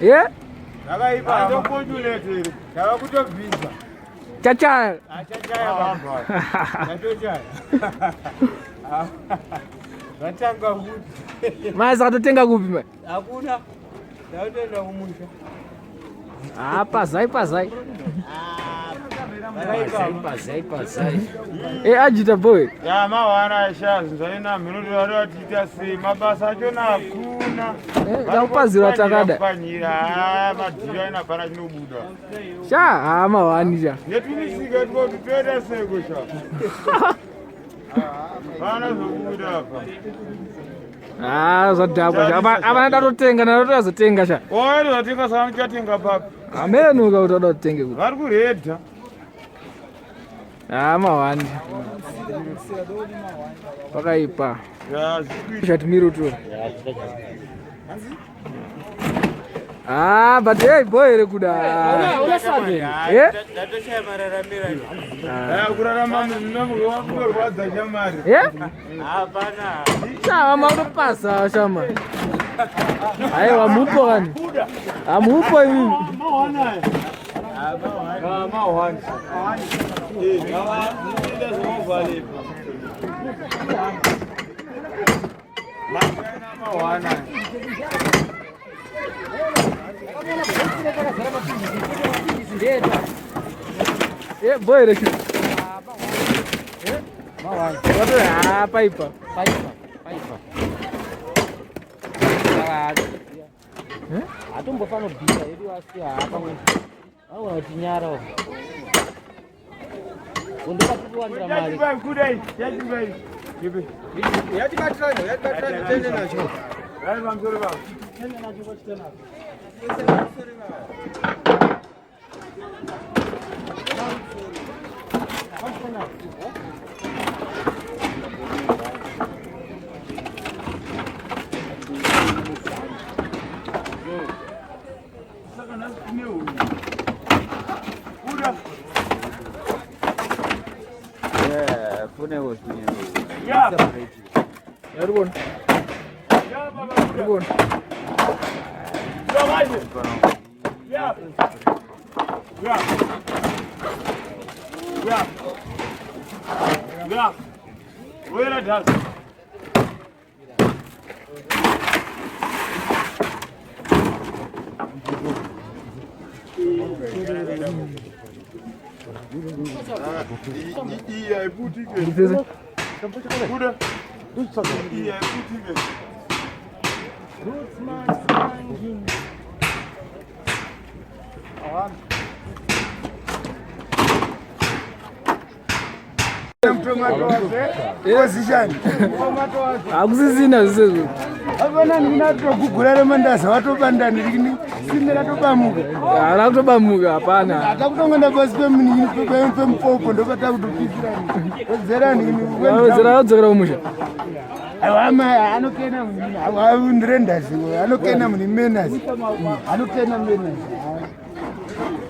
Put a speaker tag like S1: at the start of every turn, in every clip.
S1: Ye?
S2: Zvakaipa. Andopotulate. Tava kutobvisa.
S1: Chachaya.
S2: Achachaya baba. Chatochaya. Zvatanga futi.
S1: Mai saka totenga kupi mai?
S2: Hakuna. Ndatoenda kumusha.
S1: Ah, pazai pazai. Pazai pazai pazai. Eh, ajita boy.
S2: Ya mawana sha zvaina mhino vari vatiita sei mabasa achona hakuna.
S1: Eh, takupazira takada.
S2: Panyira ah, madhiri aina hapana chinobuda.
S1: Sha, ah mawani sha.
S2: Netumisika twoti toita seko sha. Hapana zvokubuda apa.
S1: Ah, zvadhakwa sha. Apa apa ndatotenga ndatozotenga sha.
S2: Waari watenga saka uchatenga papi?
S1: Ameno ka kuti wada kutenge kuti.
S2: Vari kuredha.
S1: Ah, mawani. Pakaipa.
S2: Ya, zvikuita.
S1: Shati miro tu. Ah, but hey boy here kuda. Eh?
S2: Ndatoshaya mararamiro acho. Ah, kurarama munorwadza shamari.
S1: Eh?
S2: Hapana.
S1: Sawa maunopasa shama. Aiwa mupo kani. Amupo imi.
S2: Mawana. Eh, ngava
S1: Eh, boy here. Eh? Ah, paipa.
S3: Paipa, paipa.
S1: Eh?
S3: Hatombofanobvisa hedu asi haapamwe. Vaona kuti nyara. Ndokatikuwanira mari.
S2: Yatibatirani, tende nacho. Tende nacho kwachitena.
S1: Yaribona. Yaribona. Ndizeze.
S4: Position.
S1: Hakusisina zvisezvo.
S4: Hapana ndinatogugura remandazi watobandani rini sinde ratobamuka.
S1: Haana kutobamuka hapana.
S4: Takutongoenda pasi pemupopo ndopatakutopisirani. Wedzerani.
S1: Wedzera wadzokera kumusha.
S4: Aiwa anokena ndirendazi anokena muni menas. Anokena menas.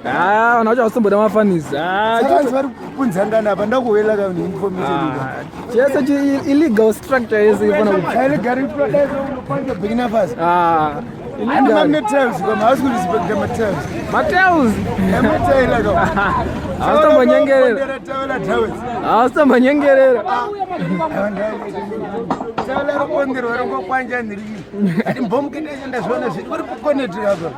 S1: Ah, vanhu vacho havasitomboda mafanisi. Ah,
S4: Saka vari kupunzangana apa ndakuwela ka information.
S1: ah, chese chi illegal structure yese ifana ku.
S4: Ailegari kutodaiza unopanja Burkina Faso.
S1: Ah,
S4: Ane
S1: illegal.
S4: mamne tiles kama hausi kurespecta matiles.
S1: Mateus.
S4: Emataila kama.
S1: Havasitombonyengerera.
S4: Tawela towels.
S1: Havasitombonyengerera.
S4: Tawela rokonderwa rongokwanja ndiriki. Ati mbomukendesha ndazviona zviri vari kukonetera apa.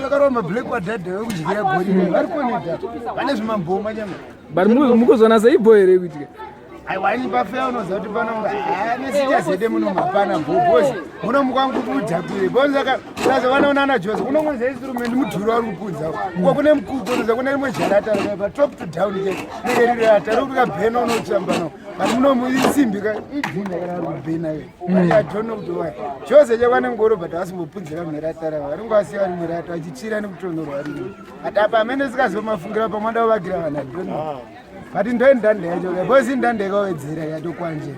S4: Vakarova mablack wadhadha vekudyira goridhe vari koneta. Vane zvimamboma chama.
S1: But mukuzona seibo here kuitika.
S4: Aiwa ini pafeya unoziva kuti pano nesichazede muno mapana mbobhozi muno mukwangu kudhakire bonzaka sasa vanoona ana Jose unongonzi instrument mudhuri wari kupunza uko kune mukuku unoza kune rimwe jarata rakaipa top to down chete nenge riri rata riri kabhena unotsamba no but muno isimbi ka idhinda kana ri kubhena yo but I don't know kuti why Jose chakwane ngoro but asimbopunzira mune rata ravo vanenge vasiya vari murata vachitsvira nekutonhorwa rino but apa amene sikazomafungira pamwe ndavavakira vanhu I don't know but ndoendande yacho because indande ikawedzera yatokwanje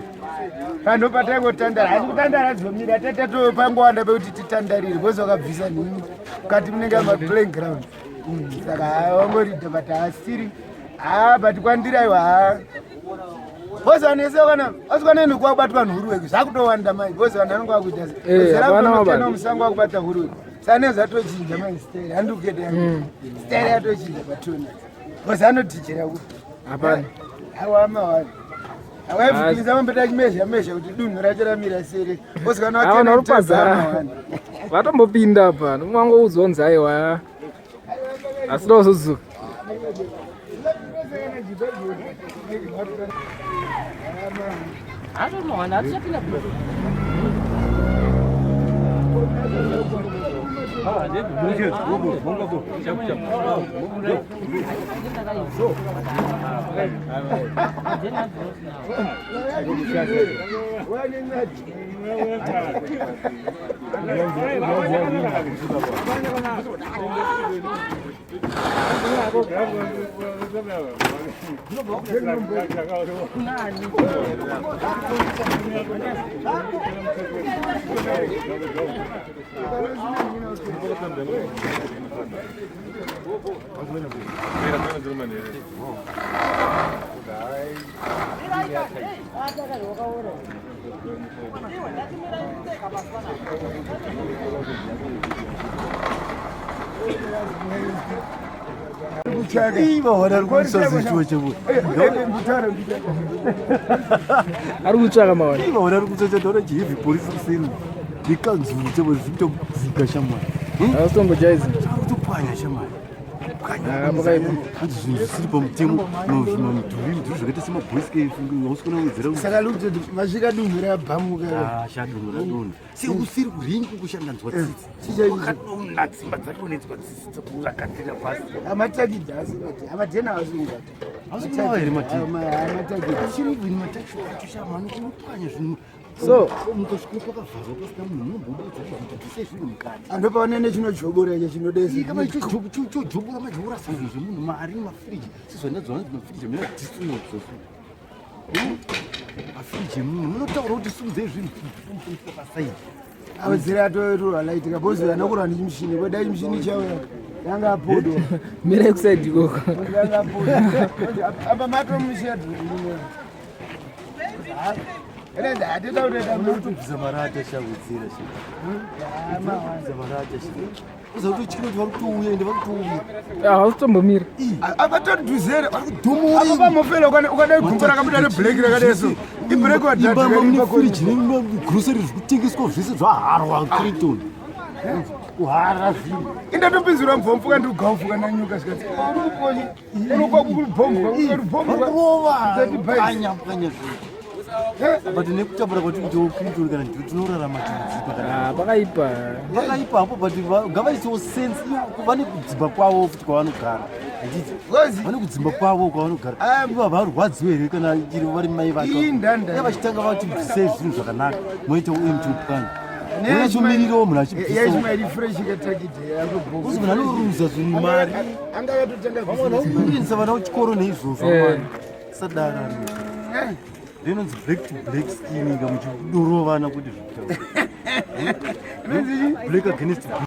S4: panhu pataingotandara asi kutandara dzomira tatatopangowanda pekuti titandarire because wakabvisa nhingi mukati munenge maplaying ground saka wangorida but haasiri haa but kwandiri aiwa haa bcause vanhu vese kana asi kana kwakubatwa nhuruwe zvakutowanda mai bcause vanhu vanenge vakuita
S1: Eh, hapana mabasa.
S4: musango wakubata huruwe. Sane zvatochinja mai style handikukete yangu. Style yatochinja patona. Because anotijera kupi?
S1: Hapana.
S4: Awa mawani. Awaibvukiriza mambeta achimezha mezha kuti dunhu racho ramira sere. Osikana
S1: Ava norupazara. Vatombopinda apa nomwangoudzwa kunzi aiwa asida kuzodzoka.
S3: Hatomawana hatichapinda.
S1: Ari kutsvaka mawana.
S5: Iva uri kutsvacha chihevhi polisi kuseni nekanzuru chavo zvikutodzika shamwari.
S1: Asitombojaidza.
S5: Kutopwanya shamwari.
S1: Ah, pakaipa.
S5: Hanzi zvinhu zvisiri pamutemo, zvimamudhuri mudhuri zvakaita semabhoisike, hausi kuona wedzera.
S4: Saka lukutoti masvika dunhu rabhamuka.
S5: Shadunhu radonha sekusiri kuringi kushandanzwa tsitsi. Wakadonha dzimba dzadonhedzwa tsitsi dzekurakatira pasi.
S4: Amatakidha asi amadhena asungata.
S5: Hausi kuona here madhena?
S4: Amatakidha.
S5: Chiri even mataxi acho shamwari unopwanya zvinhu.
S1: So-
S5: mukasvika pakavharwa pasina munhu munombobudza kuti bvisai zvinhu mukati.
S4: Andopaona nechinojobora icho chinodesa.
S5: Kama chojobora manje worasa zvinhu zvemunhu, mari, mafiriji, sezvandadziona kuti mafiriji amene adisinodzo mafiriji emunhu munotaura kuti simudzai zvinhu pasaidi.
S4: Awedzera atorwa laitika bhozi anakurwa nechimushini kweda chimushini chauya yanga apodwa.
S1: Mirai kusaidi ikoko.
S4: Yanga apodwa. Apa matomushedhu. Hatita kutoita.
S5: Unotobvisa marata shawedzera shabvisa marata sha uza kutotyira kuti vari kutouya ende vari kutouya.
S1: Hausitombomira.
S4: Avatodhuzere apa pamofela ukadai gumbo rakabuda reblack rakadai ibreak.
S5: Imba mune firiji negrosary zviri kutengeswa zvese zvaharwa Clinton kuhara zvinhu.
S4: Indatopinzirwa mvomfuka ndikugamufuka nanyuka zvikati unokubhombuka.
S5: Kurova panya panya zvinhu, but nekutambura kwatiri kuitawo Clinton kana ndiro tinorarama tichidzipa kana.
S1: Ah, pakaipa.
S5: Vakaipa hapo, but ngavaisewo sense ivo vane kudzimba kwavo futi kwavanogara, handiti? Vane kudzimba kwavo kwavanogara. Ivo havarwadziwe here kana chiri vari mai vacho?
S4: Indanda.
S5: Iya vachitanga vati bvisei zvinhu zvakanaka, moita uye muchimupwanya unachomirirawo munhu achibvisawo.
S4: Yaishmairi fresh katakidhe.
S5: Uzi munhu anoruza zvinhu, mari.
S4: Anga akatotanga.
S5: Vamwe vanhu vakuendesa vana kuchikoro neizvozvo. Mwana sadara ndinonzi black to black skin ka muchidorovana kuti zvitaura black against black.